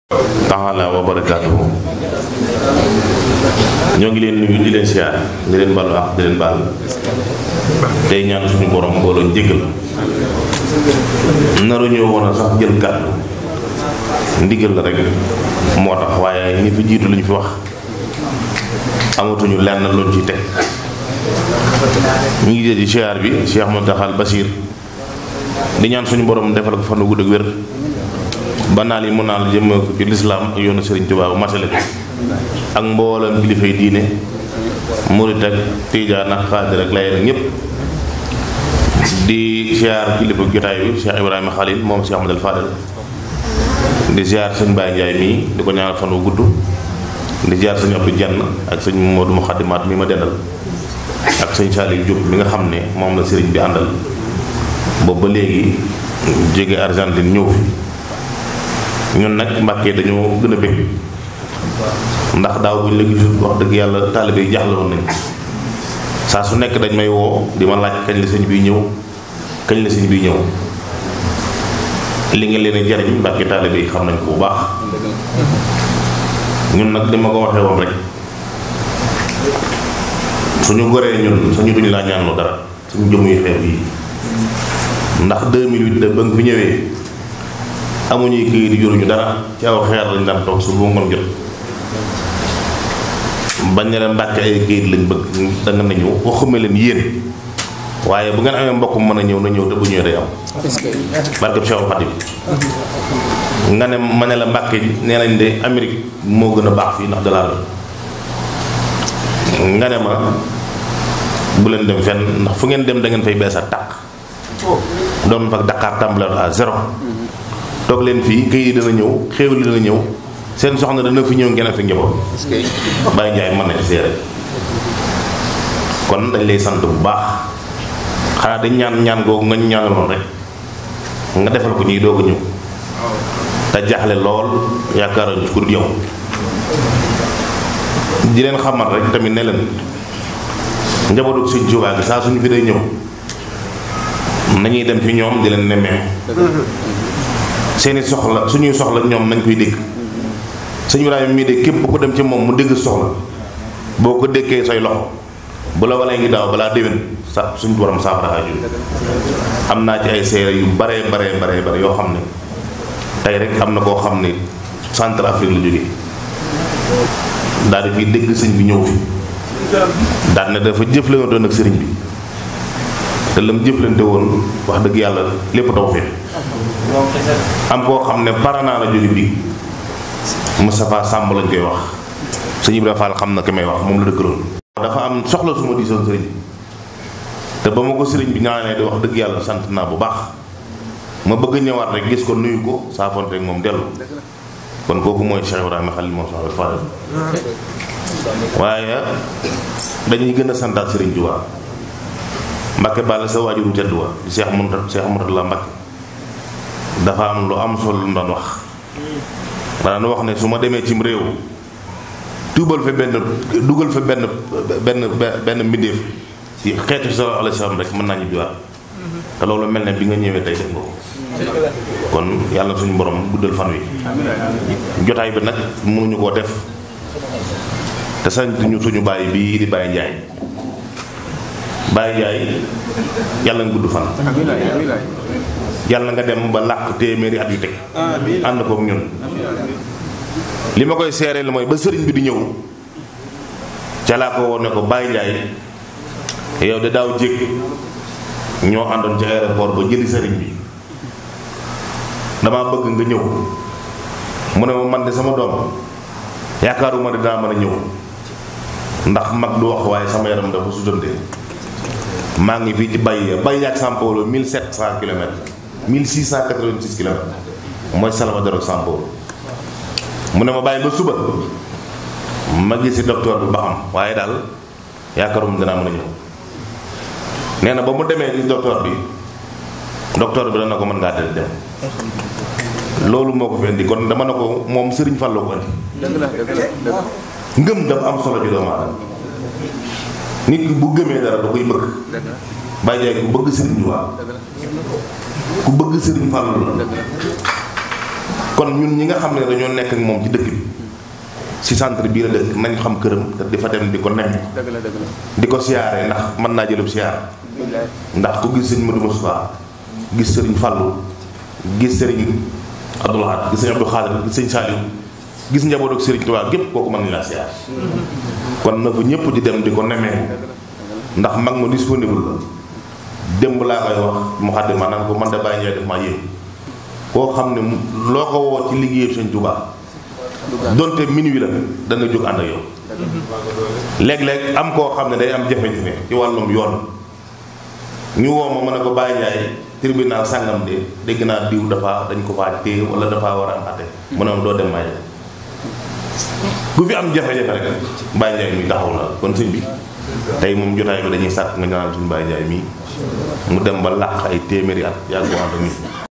taala wa barakaatuhu. ñoo ngi leen nuyu di leen siyaar di leen balu ak di leen baal tey ñaan suñu borom mbooloo njëggal naru ñoo woon a sax jël kàddu ndigal la rek moo tax waaye ñi fi jiitu lañu fi wax amatuñu lenn luñ ci teg. ñu ngi di siyaar bi Cheikh Mountakha Bachir di ñaan suñu borom defal ko fan wu gudd ak wér ba naal yi mu naal jëm ko ci lislaam ak yoonu Serigne Touba bu masale ko ak mboolam kilifay diine murit ak tijaan ak xaadir ak layeen ak ñëpp. di siyaar kilifa jotaay bi Cheikh Ibrahima Khalil moom Cheikh Ahmadou Fadel di siyaar sëñ Baye Ndiaye mii di ko ñaanal fan wu gudd di siyaar sëñ Abdou Dieng ak sëñ Modou Muxaddimaat mi ma dendal ak sëñ Saliou Diop mi nga xam ne moom la sëriñ bi àndal boobu ba léegi jóge Argentine ñëw fi. ñun nag Mbàkke dañoo gën a bëgg ndax daaw bu ñu la gisul wax dëgg yàlla taalibe yi jaaxle woon nañ saa su nekk dañ may woo di ma laaj kañ la sëñ bi ñëw kañ la sëñ bi ñëw li nga leen a jariñ Mbàkke taalibe yi xam nañ ko bu baax. ñun nag li ma ko waxee woon rek suñu goree ñun suñu duñu laa ñaanlu dara suñu jëm yu xeeb yi ndax 2008 da ba nga fi ñëwee amuñuy këyit yi yoruñu dara ci aw xeer lañ daan toog su bu ngoon jot bañ ne leen Mbàkke ay këyit lañ bëgg da nga nañu waxume leen yéen waaye bu ngeen amee mbokk mën a ñëw na ñëw te bu ñëwee day am barkeb Cheikh Khadim nga ne ma ne la Mbàkke nee nañ de Amérique moo gën a baax fii ndax dalaa la nga ne ma bu leen dem fenn ndax fu ngeen dem da ngeen fay bees a tàq doon fa Dakar tàmbale à zéro toog leen fii këyit dana ñëw xéewal dana ñëw seen soxna dana fi ñëw ngeen a fi njaboot Baye Ndiaye mën na seere kon dañ lay sant bu baax xanaa dañ ñaan googu nga ñu ñaanaloon rek nga defal ko ñuy doog a ñëw te jaaxle lool yaakaaroon ci ku dul yow di leen xamal rek tamit ne leen njabootu Sëñ Tuubaa gi saa suñu fi day ñëw nañuy dem fi ñoom di leen nemmee seeni soxla suñuy soxla ñoom nañ koy dégg. Sëñ Ibrahima mii de képp ku dem ci moom mu dégg soxla boo ko dékkee say loxo bu la walee ngi daaw balaa déwén sa suñu borom saafara aju. am naa ci ay seere yu bare yoo xam ne tey rek am na koo xam ne Centrafrique la jógee daal di fiy dégg sëñ bi ñëw fi daal ne dafa jëflantoon ak sëriñ bi te lam jëflante woon wax dëgg yàlla lépp taw fee. am koo xam ne Paraná la jóge bi Moustapha Samb lañ koy wax sëñ Ibrahima Fall xam na ki may wax moom la dëkkaloon. dafa am soxla su ma diisoon sëriñ te ba ma ko sëriñ bi ñaanee di wax dëgg yàlla sant naa bu baax ma bëgg ñëwaat rek gis ko nuyu ko saafonte ak moom dellu kon kooku mooy Cheikh Ibrahima Khalil moom Cheikh Fall waaye dañuy gën a santaat sëriñ Tuubaa Mbàkke Balla sa waajuru tedd wa di Cheikh Mourtada Mbàkke dafa am lu am solo lu mu doon wax daan wax ne su ma demee cim réew dugal fa benn mbindéef ci xeetu sallallahu alayhi wa sallam rek mën naa ñibbiwaat te loolu mel ne bi nga ñëwee tey def nga ko kon yàlla suñu borom guddal fan wi jotaay bi nag mënuñu koo def te sant ñu suñu bàyyi bii di Baye Ndiaye Baye Ndiaye yàlla nga gudd fan yàlla nga dem ba làq téeméeri at yu teg ànd kook ñun li ma koy seeree la mooy ba sëriñ bi di ñëw ca laa ko woon ne ko Baye Ndiaye yow de daaw jég ñoo àndoon ci aéroport ba jëli sëriñ bi damaa bëgg nga ñëw mu ne ma man de sama doom yaakaaruma ne dinaa mën a ñëw ndax mag du wax waaye sama yaram dafa sutante maa ngi fii ci Baye ak São Paulo 1700 kilomètres 1686 kilomètres mooy Salvador ak São Paulo mu ne ma bàyyi ba suba ma gisi docteur bi ba xam waaye daal yaakaaruma dinaa mën a ñëw nee na ba mu demee gis docteur bi dana ko mën ngaa dem loolu moo ko fi indi kon dama ne ko moom Sëriñ Fallu ko indi ngëm dafa am solo ci doomu aadama nit ki bu gëmee dara da koy bëgg Baye Ndiaye ku bëgg Sëriñ Tuubaa ku bëgg Sëriñ Fallu la kon ñun ñi nga xam ne dañoo nekk ak moom ci dëkk bi si centre bii la dëkk nañ xam këram te di fa dem di ko nemmi di ko siyaare ndax mën naa jëlub siyaar ndax ku gis sëñ Modou Moustapha gis sëriñ Fallou gis sëriñ Abdou Lahad gis sëriñ Abdou Khadir gis sëriñ Saliou gis njaboot ak sëriñ Touba gépp kooku mën nañ laa siyaar kon na fa ñëpp di dem di ko nemmee ndax mag ma disponible la démb laa koy wax mu xaddi ma naan ko man de bàyyi ñëwee def maa yéen koo xam ne loo ko woo ci liggéeyu sëñ Touba donte minuit la dana jóg ànd ak yow léeg-léeg am koo xam ne day am jafe-jafe ci wàllum yoon ñu woo ma mën a ko bàyyi Njaay tribunal sàngam de dégg naa diw dafa dañ ko faa téye wala dafa war a am àtte mu ne ma doo dem Njaay ku fi am jafe-jafe rek Baye Njaay mi taxaw la kon sëñ bi tey moom jotaay bi dañuy sàkk nga ñaanal suñu Baye Njaay mii mu dem ba làq ay téeméeri at yàgg ko ànd ak